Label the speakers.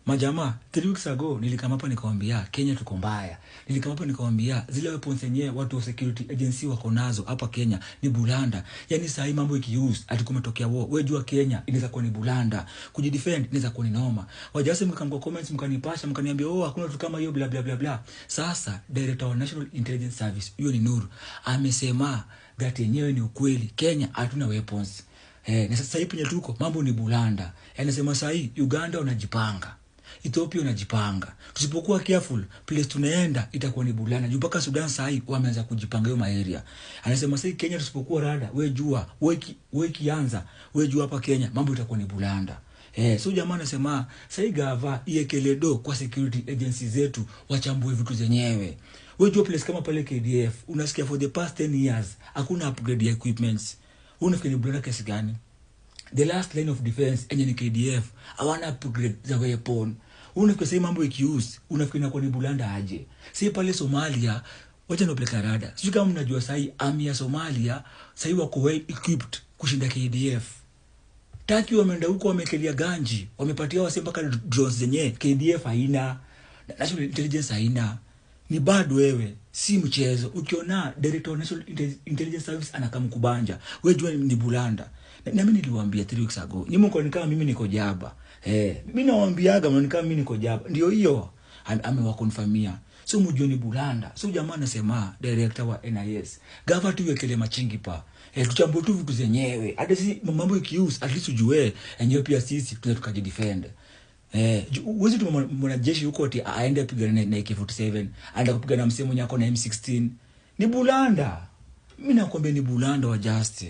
Speaker 1: Majamaa, 3 weeks ago nilikam hapa nikawambia Kenya tuko mbaya. Nilikam hapa nikawambia zile weapons yenyewe watu wa security agency wako nazo hapa Kenya ni blunder. Yaani saa hii mambo ikiuse ati kumetokea war, wewe jua Kenya inaweza kuwa ni blunder. Kujidefend inaweza kuwa ni noma. Wajase mkamko comments, mkanipasha, mkaniambia, "Oh, hakuna kitu kama hiyo, bla bla bla bla." Sasa director wa National Intelligence Service, huyo ni Nur, amesema that yenyewe ni ukweli. Kenya hatuna weapons. Na sasa hii penye tuko mambo ni blunder. Anasema sasa hii Uganda wanajipanga. Ethiopia unajipanga. Tusipokuwa careful, place tunaenda itakuwa ni blunder. Juu mpaka Sudan saa hii wameanza kujipanga hiyo maarea. Anasema sasa Kenya tusipokuwa rada, we jua, we kianza, we jua hapa Kenya mambo itakuwa ni blunder. So jamaa anasema sasa hii gava iekele do kwa security agency zetu wachambue vitu zenyewe. We jua place kama pale KDF unasikia for the past 10 years hakuna upgrade ya equipments. Unafikiri ni blunder kiasi gani? The last line of defense enye ni KDF hawana upgrade za weapon. Unafikiri sasa mambo ikiuse, unafikiri inakuwa ni blunder aje? Si pale Somalia, wacha nipeleka rada. Sijui kama mnajua sahii army ya Somalia sahii wako well equipped kushinda KDF. Turkey wameenda huko wamekelia ganji, wamepatia wase mpaka drones zenye KDF haina, National Intelligence haina. Ni bado wewe, si mchezo. Ukiona director wa National Intelligence Service anakam kubanja, wewe jua ni blunder. Na mimi niliwaambia 3 weeks ago, nyinyi mko ni kama mimi niko jaba. Mimi nawaambiaga mnaona kama mimi niko jaba. Ndio hiyo amewakonfirmia. So mjue ni blunder. So jamaa anasema director wa NIS, gava tu wekele machingi pa. Tuchambue tu vitu zenyewe. Hata si mambo ikiuse, at least ujue enyewe pia sisi tunaweza tukajidefend. Huwezi tuma mwanajeshi huko ati aende apigane na AK47, aende kupigana na msemo mwenye ako na M16. Ni blunder. Mimi nakwambia ni blunder wa just.